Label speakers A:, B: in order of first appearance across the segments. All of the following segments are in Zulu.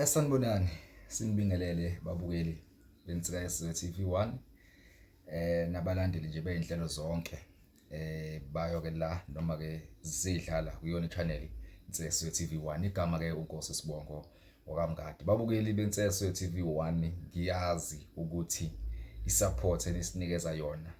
A: Sanibonani, sinibingelele babukeli beNsika Yesizwe TV1 nabalandeli nje bezinhlelo zonke bayo ke la noma ke zidlala kuyona channel Insika Yesizwe TV1. Igama ke uNkosi Sibongo wakaMngadi. Babukeli beNsika Yesizwe TV1, ngiyazi ukuthi isupport enisinikeza yona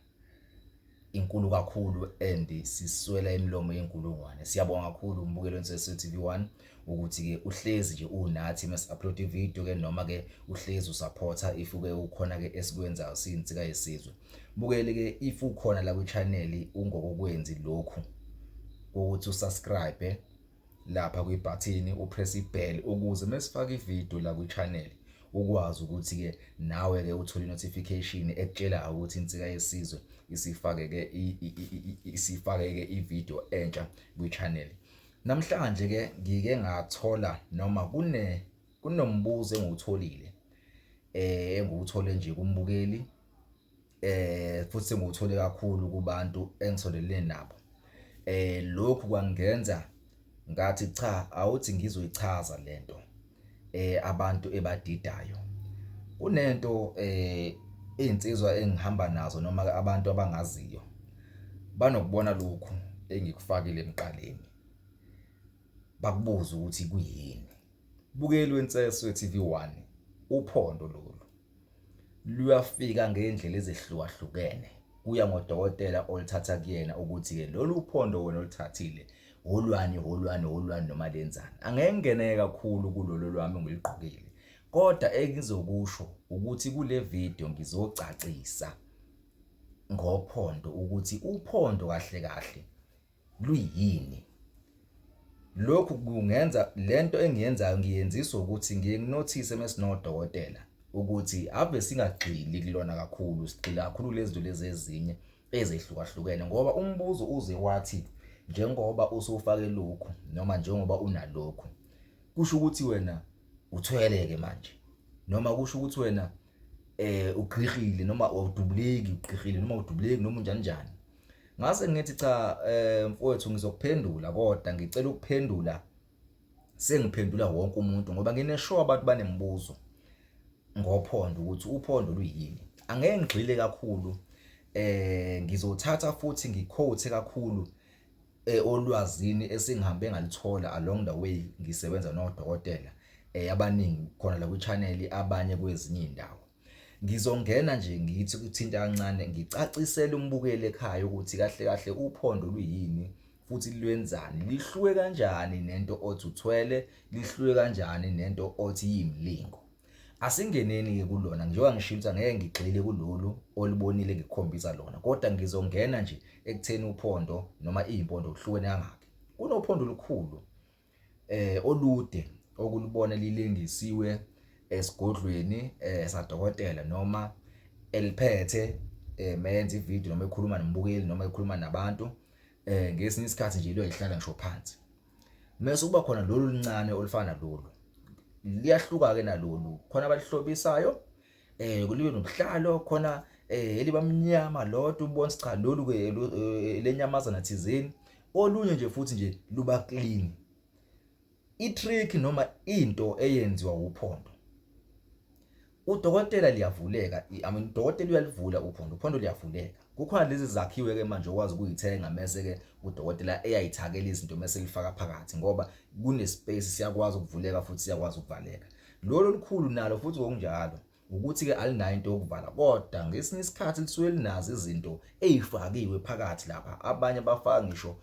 A: inkulu kakhulu and siswela imilomo yenkulungwane. Siyabonga kakhulu umbukeli weNsese TV1 ukuthi ke uhlezi nje unathi mase upload ivideo ke noma ke uhlezi usupporta if ke ukhona ke esikwenzayo siyinsika yesizwe. Bukele ke if ukhona la kwi channel ungokokwenzi lokhu ukuthi usubscribe lapha kwibhathini, upress ibell ukuze mesifaka ivideo la kwi-channel ukwazi ukuthi ke nawe ke uthole notification ekutshelayo ukuthi Insika Yesizwe isifake ke isifake ke ivideo entsha kwi-channel. Namhlanje ke ngike ngathola noma kune kunombuzo engiwutholile, engiwuthole nje kumbukeli, futhi sengiwuthole kakhulu kubantu engisondelene nabo. Lokhu kwangenza ngathi cha, awuthi ngizoyichaza lento abantu ebadidayo. Kunento iy'nsizwa engihamba nazo noma abantu abangaziyo banokubona lokhu engikufakile emqaleni, bakubuze ukuthi kuyini. Bukeli weNseswe TV1, uphondo lolu luyafika ngendlela ezehlukahlukene, kuya ngodokotela oluthatha kuyena ukuthi-ke lolu phondo wena oluthathile holwani holwani holwani noma lenzani. Angeke ngingeneke kakhulu kulolu lwami engiligqokile, kodwa engizokusho ukuthi kule video ngizocacisa ngophondo ukuthi uphondo kahle kahle luyini. Lokhu kungenza lento engiyenzayo ngiyenziswa ukuthi ngiye nginothise mesinodokotela ukuthi ave singagxili kulona kakhulu, sigxila kakhulu lezi zinto lezi ezinye ezehlukahlukene, ngoba umbuzo uze wathi njengoba usufake lokhu noma njengoba unalokhu kusho ukuthi wena uthwele-ke manje, noma kusho ukuthi wena ugqihile noma awudubuleki, ugqihile noma awudubuleki noma unjani njani. Ngase ngithi cha, mfowethu, ngizokuphendula, kodwa ngicela ukuphendula sengiphendula wonke umuntu ngoba nginesure abantu banemibuzo ngophondo ukuthi uphondo luyini. Angeke ngigxile kakhulu, ngizothatha futhi ngiquote kakhulu olwazini esengihambe ngalithola along the way ngisebenza nodokotela abaningi khona la kwi-channel, abanye kwezinye iy'ndawo. Ngizongena nje ngithi ukuthinta kancane ngicacisele umbukeli ekhaya ukuthi kahle kahle uphondo luyini futhi lwenzani, lihluke kanjani nento othi uthwele, lihluke kanjani nento othi yimlingo. Asingeneni-ke kulona, njengoba ngishilo ukuthi angeke ngigxile kulolu olubonile ngikukhombisa lona, kodwa ngizongena nje ekutheni uphondo noma iy'mpondo kuhlukene kangaki. Kunophondo olukhulu olude okulubona lilengisiwe esigodlweni sadokotela noma eliphethe meyenza ividiyo noma ekhuluma nombukeli noma ekhuluma nabantu, ngesinye isikhathi nje liyoyihlala ngisho phansi. Mese kuba khona lolu oluncane olufana nalolu, liyahluka-ke nalolu, khona abalihlobisayo kulibe nobuhlalo khona, eliba mnyama lodwa ubona cha lolu ke lenyamazana thizeni, olunye nje futhi nje luba clean. I-trick noma into eyenziwa uphondo, udokotela liyavuleka, I mean udokotela uyalivula uphondo, uphondo liyavuleka. Kukhona lezi zakhiwe ke manje okwazi ukuyithenga mese ke udokotela eyayithakela izinto mese lifaka phakathi ngoba kune space, siyakwazi ukuvuleka futhi siyakwazi ukuvaleka. Lolu olukhulu nalo futhi ngokunjalo ukuthi-ke alinayo into yokuvala, kodwa ngesinye isikhathi lisuke linazo izinto ey'fakiwe phakathi lapha. Abanye bafaka ngisho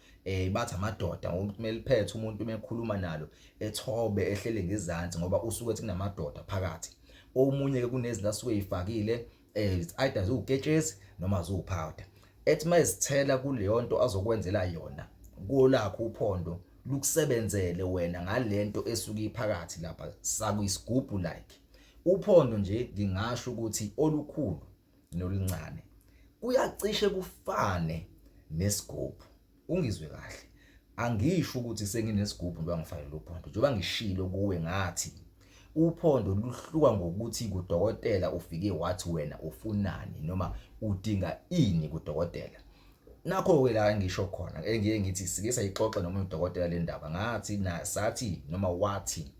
A: bathi amadoda ngokuthi kumele liphethe umuntu uma ekhuluma nalo ethobe ehlele ngezansi ngoba usuke ethi kunamadoda phakathi. Omunye-ke kunezinto asuke ey'fakile, it's either ziwuketshezi noma ziwuphawuda, ethi uma ezithela kuleyo nto azokwenzela yona kolakho uphondo lukusebenzele wena ngalento esuke iphakathi lapha sakuyisigubhu like. Uphondo nje ngingasho ukuthi olukhulu noluncane kuyacishe kufane nesigubhu. Ungizwe kahle, angisho ukuthi senginesigubhu njengoba ngifakele uphondo, njengoba ngishilo kuwe ngathi uphondo luhluka ngokuthi kudokotela ufike wathi wena ufunani noma udinga ini kudokotela. Nakho-ke la engisho khona engiye ngithi sike sayixoxa noma udokotela le ndaba, ngathi na sathi noma wathi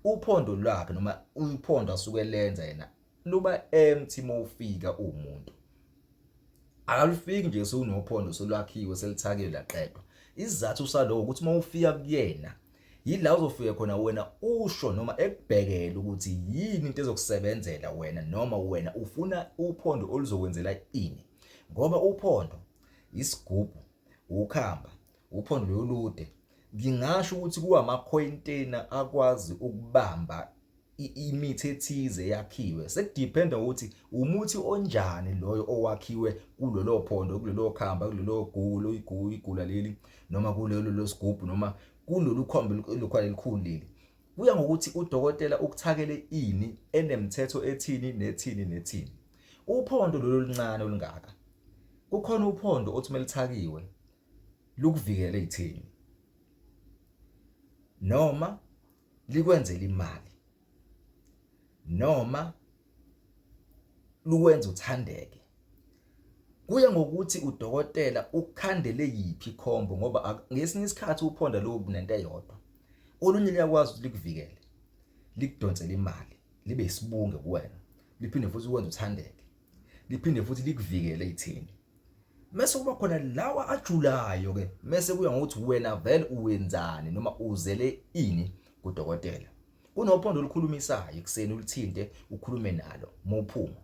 A: Uphondo lwakhe noma uphondo asuke lenza yena luba empty mawufika umuntu. Akalufiki nje sewunophondo solwakhiwe selithakiwe laqedwa. Isizathu saloko ukuthi uma ufika kuyena yila uzofika khona wena usho noma ekubhekele ukuthi yini into ezokusebenzela wena noma wena ufuna uphondo oluzokwenzela ini. Ngoba uphondo isigubhu, ukhamba, uphondo lolude. Ngingasho ukuthi kuwamakhoyintena akwazi ukubamba imithi ethize eyakhiwe. Sekudiphenda ukuthi umuthi onjani loyo owakhiwe kulolo phondo, kulelo khamba, kulelo gulo, igula leli noma kulelo losigubhu noma kulolu khombe lokhwala elikhulu leli. Kuya ngokuthi udokotela ukuthakele ini enemithetho ethini nethini nethini. Uphondo lolu oluncane olungaka. Kukhona uphondo othi uma lithakiwe lukuvikele ekutheni noma likwenzele imali noma lukwenza uthandeke. Kuya ngokuthi udokotela ukukhandele yiphi ikhombo ngoba ngesinye isikhathi uphonda lobu nento eyodwa. Olunye liyakwazi ukuthi likuvikele, likudonsele imali, libe isibunge kuwena, liphinde futhi ukwenze uthandeke, liphinde futhi likuvikele ekutheni. Mese kuba khona lawa ajulayo ke, mese kuya ngokuthi wena vele uwenzani noma uzele ini kudokotela. Kunophondo olukhulumisayo ekuseni ulithinte ukhulume nalo mawuphuma.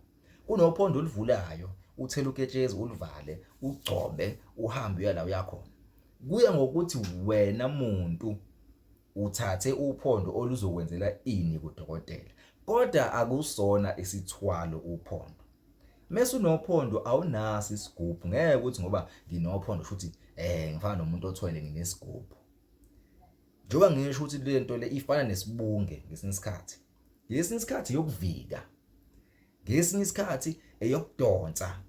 A: Kunophondo oluvulayo uthele uketshezi uluvale ugcobe uhambe uya la uyakhona. Kuya ngokuthi wena muntu uthathe uphondo oluzokwenzela ini kudokotela. Kodwa akusona isithwalo uphondo. Mese unophondo awunaso isigubhu ngeke ukuthi ngoba nginophondo shuthi ngifana nomuntu othwele nginesigubhu. Njengoba ngisho ukuthi le nto le ifana nesibunge ngesinye isikhathi. Ngesinye isikhathi yokuvika. Ngesinye isikhathi eyokudonsa.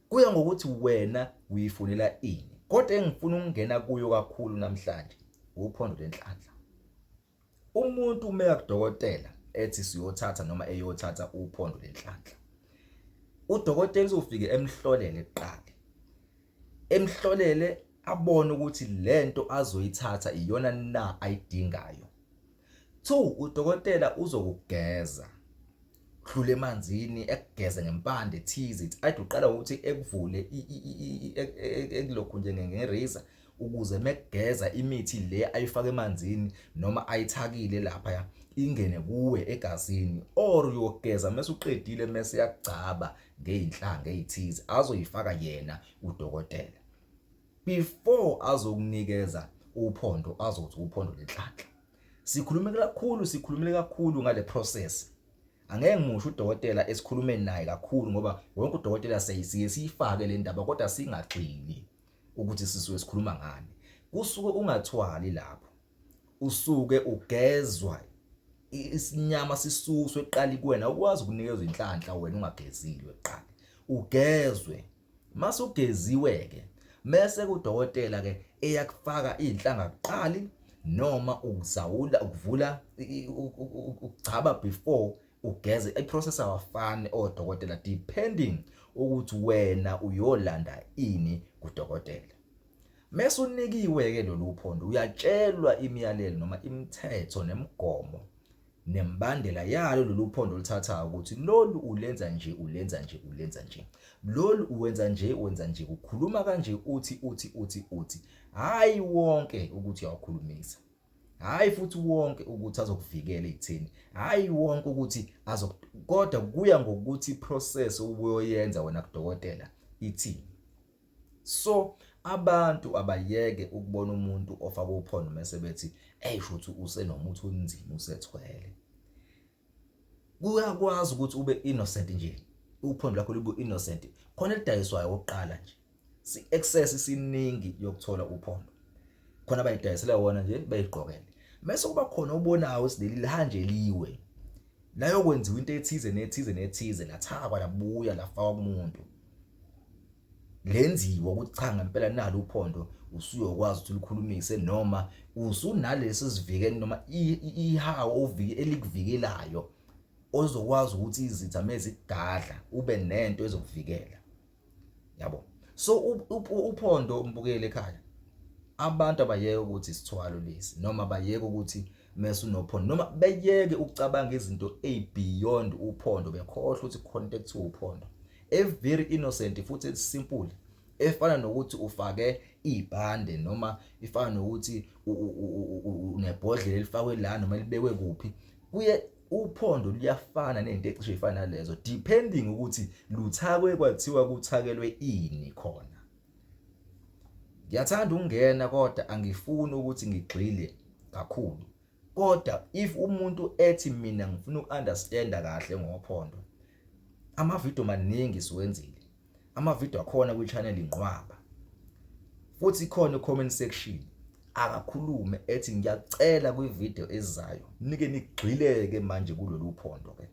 A: Kuya ngokuthi wena uyifunela ini. Kodwa engifuna ukungena kuyo kakhulu namhlanje uphondo lenhlanhla. Umuntu uma eya kudokotela ethi siyothatha noma eyothatha uphondo lenhlanhla. Udokotela uzofike emhlolele kuqala. Emhlolele abone ukuthi lento azoyithatha iyona na ayidingayo. 2 udokotela uzokugeza. Dlule emanzini ekugeze ngempande ethize ithi ayide uqala ukuthi ekuvule ekulokhu nje ngerazor ukuze mekugeza imithi le ayifaka emanzini noma ayithakile lapha ingene kuwe egazini or uyogeza mase uqedile mase yakugcaba ngeyinhlanga ezithize azoyifaka yena udokotela before azokunikeza uphondo azothi uphondo lenhlanhla. Sikhulume kakhulu, sikhulumile kakhulu ngale process. Angeke ngimusho udokotela esikhulumeni naye kakhulu ngoba wonke udokotela seyisiye siyifake le ndaba kodwa singagxili ukuthi sisuke sikhuluma ngani. Kusuke ungathwali lapho. Usuke ugezwa isinyama sisuswe eqali kuwena ukwazi ukunikezwa inhlanhla wena ungagezilwe kuqala. Ugezwe. Mase ugeziwe ke mese kudokotela ke eyakufaka izinhlanga kuqali noma ukuzawula ukuvula ukugcaba before ugeze. I-process awafani odokotela depending ukuthi wena uyolanda ini kudokotela. Mese unikiwe ke lolu phondo uyatshelwa imiyalelo noma imithetho nemigomo nembandela yalo lolu phondo oluthathayo ukuthi lolu ulenza nje ulenza nje ulenza nje lolu uwenza nje wenza nje ukhuluma kanje uthi uthi uthi uthi. Hayi wonke ukuthi uyawukhulumisa, hayi futhi wonke ukuthi azokuvikela ekutheni, hayi wonke ukuthi azo, kodwa kuya ngokuthi process obuyoyenza wena kudokotela ithini. So abantu abayeke ukubona umuntu ofaka uphondo mese bethi ey shuthi usenomuthi onzima usethwele. Kuyakwazi ukuthi ube innocent nje, uphondo lakho libe innocent. Khona elidayiswayo okokuqala nje, si access siningi yokuthola uphondo. Khona abayidayisela wona nje bayigqokele. Mese kuba khona obonayo ukuthi leli lihanje liwe. Layokwenziwa into ethize nethize nethize lathakwa labuya lafakwa kumuntu. Lenziwa ukuthi cha ngempela nalo uphondo usuyokwazi ukuthi ulikhulumise noma usunalesi sivikelo noma ihawu ovike elikuvikelayo ozokwazi ukuthi izitha mezikugadla ube nento ezokuvikela. Yabo. So uphondo mbukele ekhaya. Abantu abayeke ukuthi isithwalo lesi noma bayeke ukuthi mese unophondo, noma beyeke ukucabanga izinto ey beyond uphondo, bekhohlwa ukuthi kukhona into ekuthiwa uphondo, e very innocent futhi simple, efana nokuthi ufake ibhande, noma ifana nokuthi unebhodlela elifakwe la noma libekwe kuphi. Kuye uphondo luyafana nento ecishe ifana nalezo, depending ukuthi luthakwe kwathiwa kuthakelwe ini khona. Ngiyathanda ukungena, kodwa angifuni ukuthi ngigxile kakhulu. Kodwa if umuntu ethi mina ngifuna uku-understanda kahle ngophondo, amavidiyo maningi siwenzile, amavidiyo akhona kwi-channel inqwaba, futhi ikhona i-comment section. Akakhulume ethi ngiyacela kwividiyo ezayo nike nigxileke manje kulolu phondo. Ke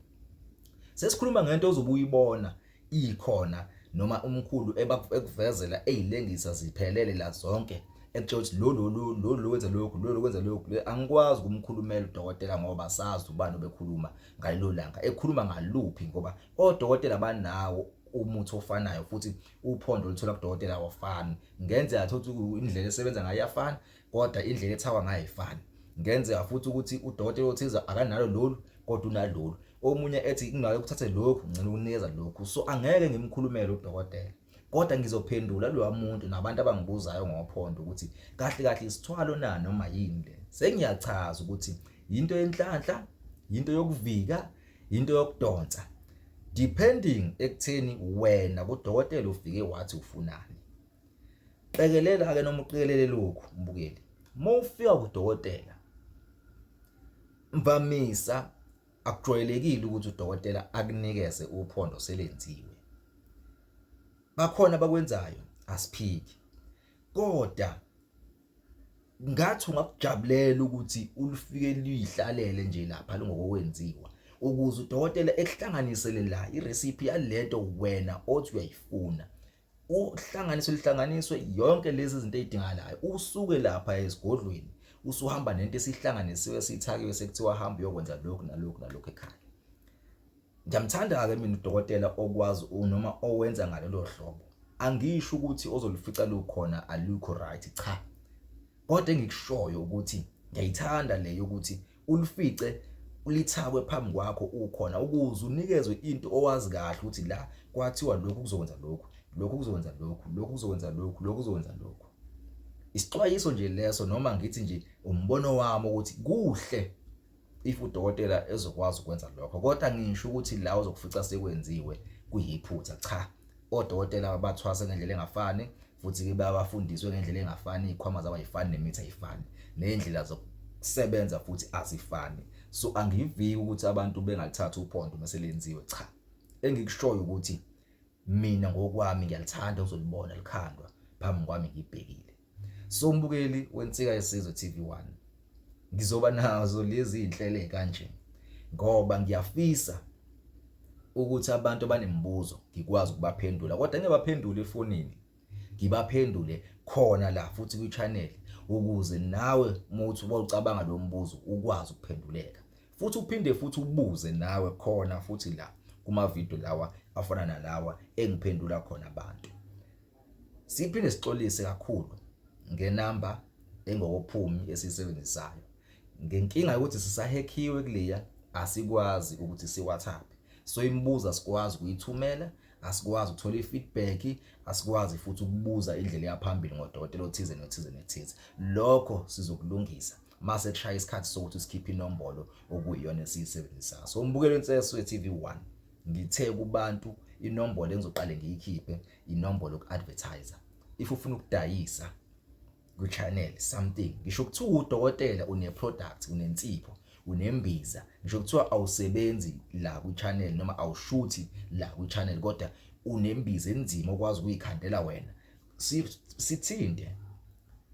A: sesikhuluma ngento ozobe uyibona ikhona, noma umkhulu ekuvezela eyilengisa ziphelele la zonke, ekutshela ukuthi lo lo lo lo lo wenza lokhu, lo lo wenza lokhu. Angikwazi ukumkhulumela udokotela ngoba sazi ubani obekhuluma ngalelo langa, ekhuluma ngaluphi, ngoba odokotela banawo umuthi ofanayo futhi uphondo oluthola kudokotela awafani. Ngenzeka ukuthi indlela esebenza ngayo iyafana, kodwa indlela ethakwa ngayo ayifani. Ngenzeka futhi ukuthi udokotela othize akanalo lolu kodwa unalolu, omunye ethi kungabe kuthathe lokhu, ngicela ukunikeza lokhu. So angeke ngimkhulumele udokotela, kodwa ngizophendula loya muntu nabantu abangibuzayo ngophondo ukuthi kahle kahle isithwalo na noma yini le. Sengiyachaza ukuthi into yenhlanhla, into yokuvika, into yokudonsa, depending ekutheni wena kudokotela ufike wathi ufunani. Qekelela ke noma uqikelele lokhu, mbukeli, mawufika kudokotela, mvamisa akujwayelekile ukuthi udokotela akunikeze uphondo selenziwe. Bakhona abakwenzayo, asiphiki, kodwa ngathi ungakujabulela ukuthi ulufike luyihlalele nje lapha lungokwenziwa, ukuze udokotela ekuhlanganisele la irecipe yalento wena othi uyayifuna, uhlanganiswe lihlanganiswe yonke lezi zinto ezidingakalayo, usuke lapha esigodlweni usuhamba nento esihlanganisiwe, sithakiwe, sekuthiwa hamba uyokwenza lokhu nalokhu nalokhu ekhaya. Ngiyamthanda-ke mina udokotela okwazi noma owenza ngalelo hlobo. Angisho ukuthi ozolufica lukhona alukho right, cha, kodwa engikushoyo ukuthi ngiyayithanda le yokuthi ulufice ulithakwe phambi kwakho ukhona, ukuze unikezwe into owazi kahle ukuthi la kwathiwa lokhu kuzokwenza lokhu, lokhu kuzokwenza lokhu, lokhu kuzokwenza lokhu, lokhu kuzokwenza lokhu. Isixwayiso nje leso, noma ngithi nje umbono wami ukuthi kuhle if udokotela ezokwazi ukwenza lokho, kodwa ngisho ukuthi la uzokufica sekwenziwe kuyiphutha, cha. Odokotela bathwase ngendlela engafani, futhi ke bayabafundiswe ngendlela engafani, izikhwama zabo ayifani, nemithi ayifani, nendlela zokusebenza futhi azifani. So angiviki ukuthi abantu bengalithatha uphondo mase lenziwe, cha. Engikushoyo ukuthi mina ngokwami ngiyalithanda uzolibona likhandwa phambi kwami ngibhekile. So mbukeli weNsika Yesizwe TV1, ngizoba nazo lezi inhlelo kanje ngoba ngiyafisa ukuthi abantu abanemibuzo ngikwazi ukubaphendula, kodwa ngingabaphenduli efonini, ngibaphendule khona la futhi kwi-channel, ukuze nawe uma uthi ucabanga lo mbuzo ukwazi ukuphenduleka, futhi uphinde futhi ubuze nawe khona futhi la kuma video lawa afana nalawa engiphendula khona abantu. Siphinde sixolise kakhulu ngenamba engokophumi esiyisebenzisayo, ngenkinga yokuthi sisahekhiwe kuleya, asikwazi ukuthi si-WhatsApp. So imibuzo asikwazi ukuyithumela, asikwazi ukuthola i-feedback, asikwazi futhi ukubuza indlela yaphambili ngodokotela othize nothize nothize. Lokho sizokulungisa mase kushaya isikhathi sokuthi sikhiphe inombolo okuyiyona esiyisebenzisayo. So umbukelo weNseswe TV1, ngithe kubantu inombolo engizoqale ngiyikhiphe inombolo yoku-advertiser if ufuna ukudayisa kwi-channel something. Ngisho kuthiwa udokotela une-product, unensipho, unembiza, ngisho kuthiwa awusebenzi la kwi-channel noma awushuthi la kwi-channel, kodwa unembiza enzima okwazi ukuyikhandela wena, sithinte,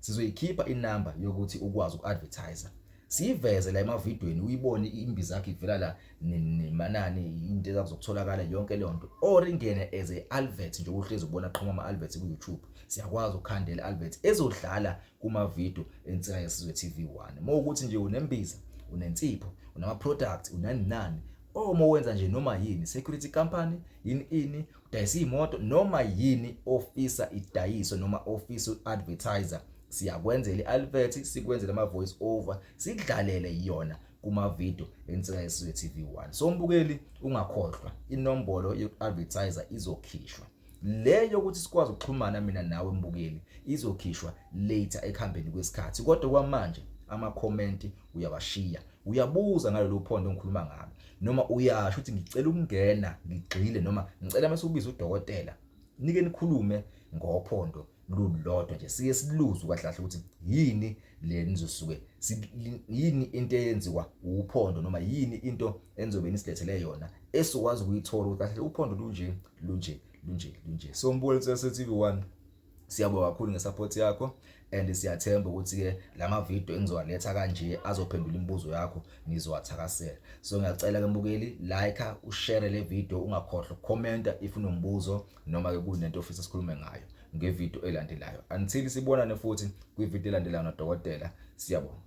A: sizoyikhipha inamba yokuthi ukwazi uku-advertise, siyiveze la emavidweni, uyibone imbiza yakho ivela la nemanani, into ezakuzokutholakala yonke leyo nto, or ingene as a advert nje uhlezi ubona qhamuka ama-adverts ku-YouTube. Siyakwazi ukukhandela advert ezodlala kuma-video eNsika Yesizwe TV1. Uma ukuthi nje unembiza, unensipho, unama-product, unani nani, uma wenza nje noma yini, security company, yini ini, udayisa imoto, noma yini ofisa idayiswe noma ofisa u-advertiser. Siyakwenzela i-advert, sikwenzele ama-voice over, sikudlalele yona kuma-video eNsika Yesizwe TV 1. So mbukeli, ungakhohlwa, inombolo yoku-advertiser izokhishwa. Le yokuthi sikwazi ukuxhumana mina nawe mbukeli izokhishwa later ekuhambeni kwesikhathi, kodwa kwamanje ama-comment uyawashiya, uyabuza ngalolu phondo engikhuluma ngalo, noma uyasho ukuthi ngicela ukungena ngigxile, noma ngicela mase ubiza udokotela nike nikhulume ngophondo lulodwa nje, sike siluzwe kahle kahle ukuthi yini le nizosuke, yini into eyenziwa uphondo, noma yini into enizobe nisilethele yona esokwazi ukuyithola ukuthi kahle uphondo lunje, lunje, lunje, lunje. So mbukeli wase TV 1, siyabonga kakhulu ngesupport yakho and siyathemba ukuthi ke lama video engizowaletha kanje azophendula imibuzo yakho, nizowathakasela. So ngiyacela ke mbukeli, like, ushare le video, ungakhohlwa ukucomment if unombuzo noma ke kunento ofisa sikhulume ngayo ngevideo elandelayo. Until sibonane futhi kwivideo elandelayo nodokotela, siyabonga.